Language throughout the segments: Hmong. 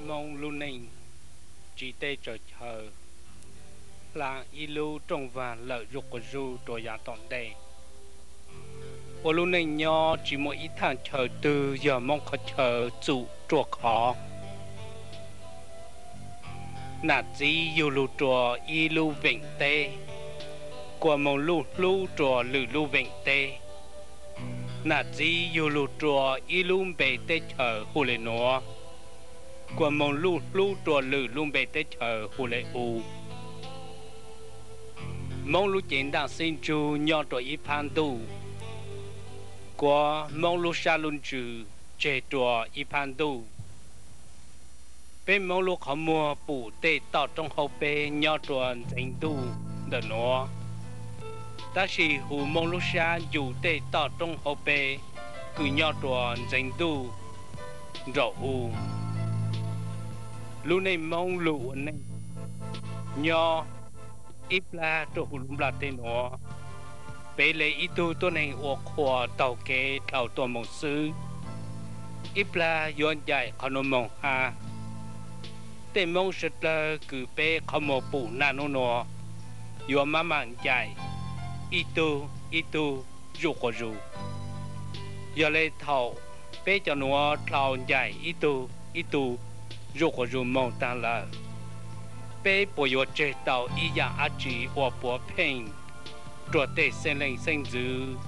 Hmoob lub neej tsiv teb tsaws chaw, hla ib lub rooj vag lawm zuj quas zug rua yav tom ntej. Ua lub neej nyob tsis muaj ib thaaj chaw twg yog Hmoob qhov chaw txum ruaj khov. Nam txiv yug lug rua ib lub veem teb, kuas moog luj hlub rua lwm lub veem teb. Nam txiv yug lug rua ib lub npe teb chaws hu le nuav, kuas moog luj hlub rua lwm lub npe teb chaws hu le u. Hmoob lub cev ntaaj xib ntsug nyob rua ib phab ntuj, kuas Hmoob lub sab lub ntsws tseg rua ib phab ntuj. Peb Hmoob lub qhov muag pum tej toj roob hauv peb nyob rua ntxeev ntuj ntawm nuav, tab sis hu Hmoob lub sab ncu tej toj roob hauv peb kws nyob rua ntxeev ntuj nraum u. Lub neej Hmoob lug ua neej nyob ib plag rua huv lub nplaj teb nuav, peb le ib tug tuab neeg ua qhua taug kev dhau tuaj moog xwb, ib plag yuav ncaim qhov nuav moog hab. Tej Hmoob suav dlawg kws peb qhov muag pum naj nub nuav yuav maj mam ncaim ib tug ib tug zuj quas zug. Yog le thaum peb cov nuav dhau ncaim ib tug ib tug zuj quas zug moog taag lawm, peb puas yuav tseg tau ib yaam dab tsi ua puav pheej rua tej xeeb leej xeeb ntxwv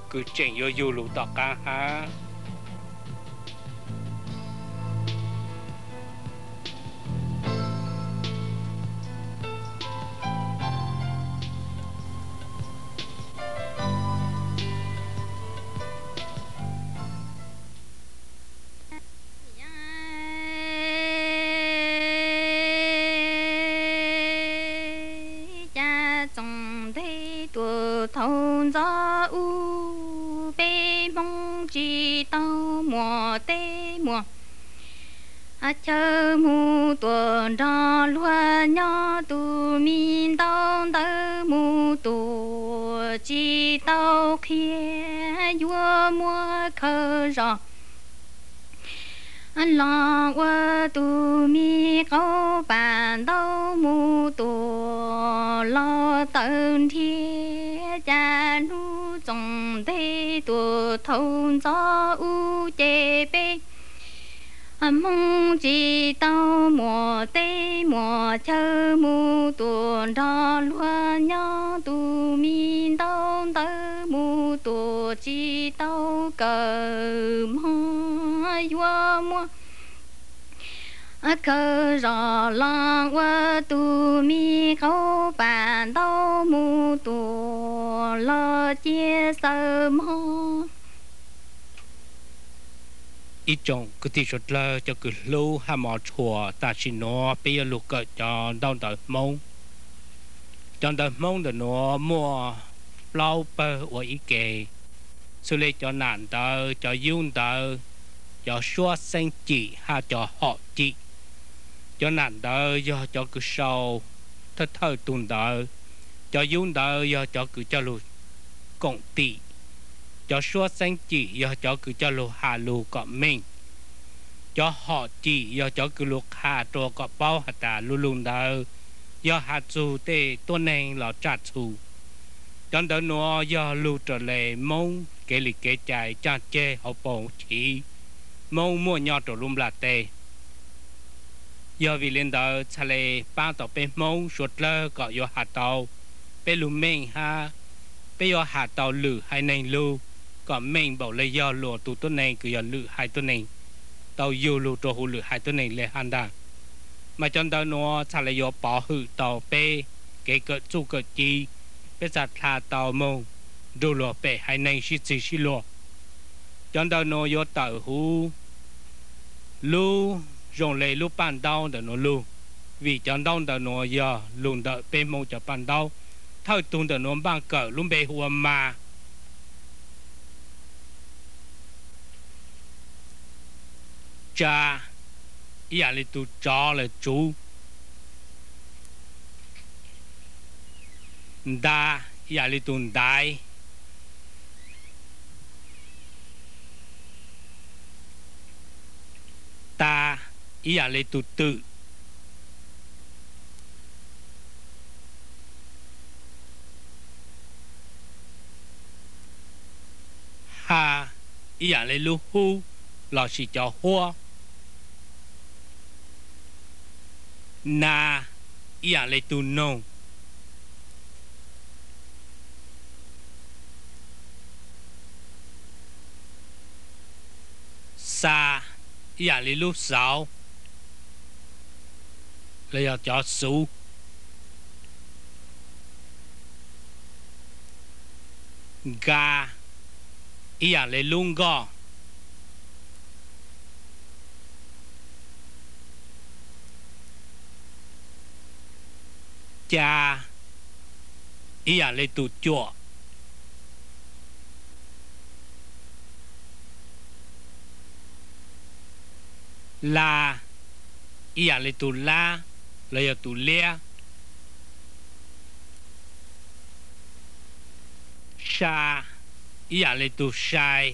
kws tseem yuav yug lug tom qaab hab? Cas txoom nteg tuaj thaum ntxov ub, peb Hmoob tsis tau muaj teb muaj chaw mus tuaj nrog luag nyob, tus me ntaub ntawv mus tuaj tsis tau qhia, yuav muab khaws zog los ua tus me qaub pam ntaub mus tuaj los tawm nrhiav. Cas hnub txoom nteg tuaj thaum ntxov ub, ces peb Hmoob tsis tau muaj teb muaj chaw mus tuaj nrog luag nyob, tus me ntaub ntawv mus tuaj tsis tau kawm mog, yuav muab khaws zog los ua tus me qaub pam ntaub mus tuaj los cia xaws mog. Ib tsoom kwv tij suav dlawg cov kws hlub hab mov tshua, tam sim nuav peb yuav lug kawm cov ntaub ntawv Hmoob. Cov ntawv Hmoob ntawm nuav muaj plaub pawg ua ib ke, xws le cov nam ntawv, cov yub ntawv, cov suab xeeb cim hab cov hom cim. Cov nam ntawv yog cov kws sau thawj thawj tug ntawv, cov yub ntawv yog cov kws coj lug koom tim, cov suab xeeb cim yog cov kws coj lug has lug kom meej, cov hom cim yog cov kws lug qha rua kom paub has tas lug lug ntawd yog has txug tej tuab neeg los tsaj txhu. Cov ntawv nuav yog lug raws le Moob kev li kev cai caaj ceg hauv paus chiv Moob muaj nyob rua lub nplaj teb. Yog vim le ntawd txhad le paab tau peb Hmoob suav dlawg kom yuav has tau peb lug meej hab peb yuav has tau lwm haiv neeg lug kom meej npaum le yog luas tug tuab neeg kws yog lwm haiv tuab neeg tau yug lug rua huv lwm haiv tuab neeg le hab ntag. Mas cov ntawv nuav txhad le yuav pov hwm tau peb kev kawm txuj kawm ci, peb txhad dlha tau moog nrug luag pem haiv neeg sib txig sib luag. Cov ntawv nuav yuav tawm huv lub zoo le lub paj ntaub ntawm nuav lug, vim cov ntaub ntawv nuav yog lug ntawm peb Hmoob cov paj ntaub. Thawj tug ntawm nuav npaaj kawm lub npe hu ua mas. Tsa, ib yam li tug tsov lawm tsuv. Nta, ib yam li tug ntaiv. Ta, ib yam li tus twm. Ha ib yam li lub hub lossis cov huab. Na ib yam li tus noog. Xa ib yam li lub xauv los yog cov xuv. Nka ib yam li lub nkoj. Ca ib yam li tus cuam. La ib yam li tus lab los yog tus liab. Sa ib yam li tus sai.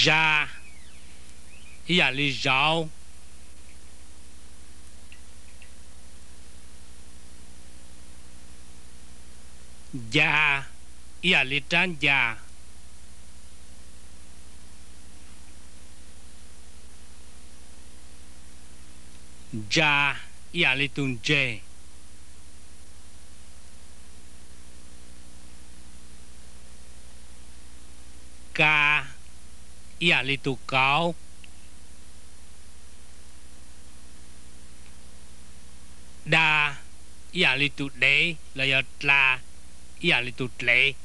Za ib yam li zauv. Nca ib yam li rab ncas. Ntsa ib yam li tus ntseg. Ka ib yam li tus kauv. Da ib yam li tus dev los yog dla ib yam li tus dlev.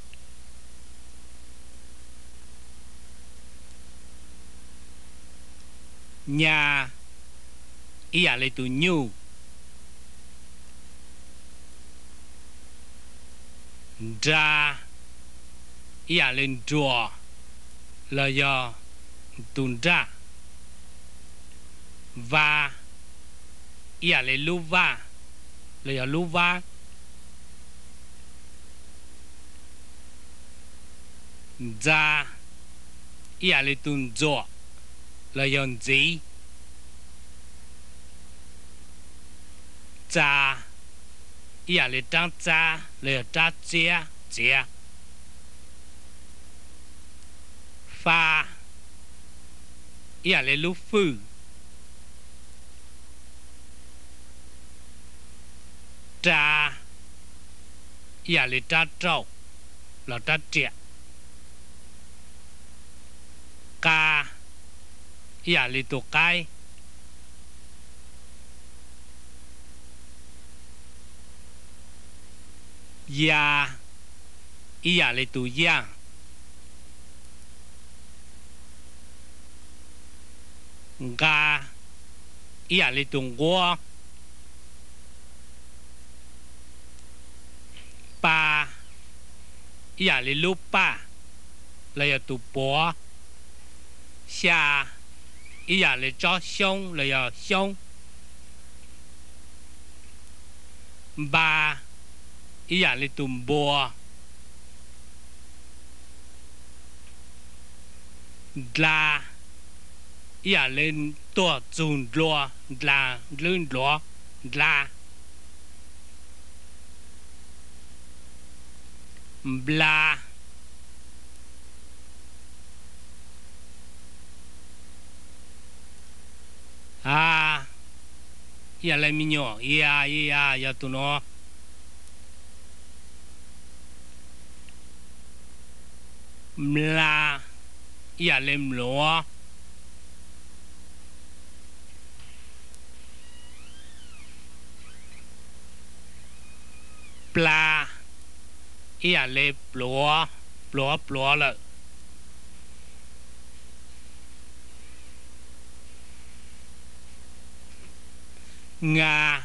Nya ib yam li tus nyuj. Nra ib yam li nruas los yog tus nraj. Va ib yam li lub vaj los yog lub vab. Ntxa ib yam li tus ntxuam los yog ntxiv. Txa ib yam li rab txab los yog rab txiab txiav. Fa ib yam li lub fwj. Ra ib yam li rab rauj los rab riam. Qa ib yam li tus qaib. Ya ib yam li tus yaj. Nqa ib yam li tus nquab. Pa ib yam li lub paj los yog tus puav. Xya ib yam li tsob xyoob los yog xyoob. Npa ib yam li tus npua. Ndla ib yam li tuag txug nplua, ndla, ndlwb npluav, ndla. Npla a ib yam li me nyuam, ya ya yog tus nuav. Mla ib yam li mluav. Pla ib yam li pluav, pluav pluav lawm. Nga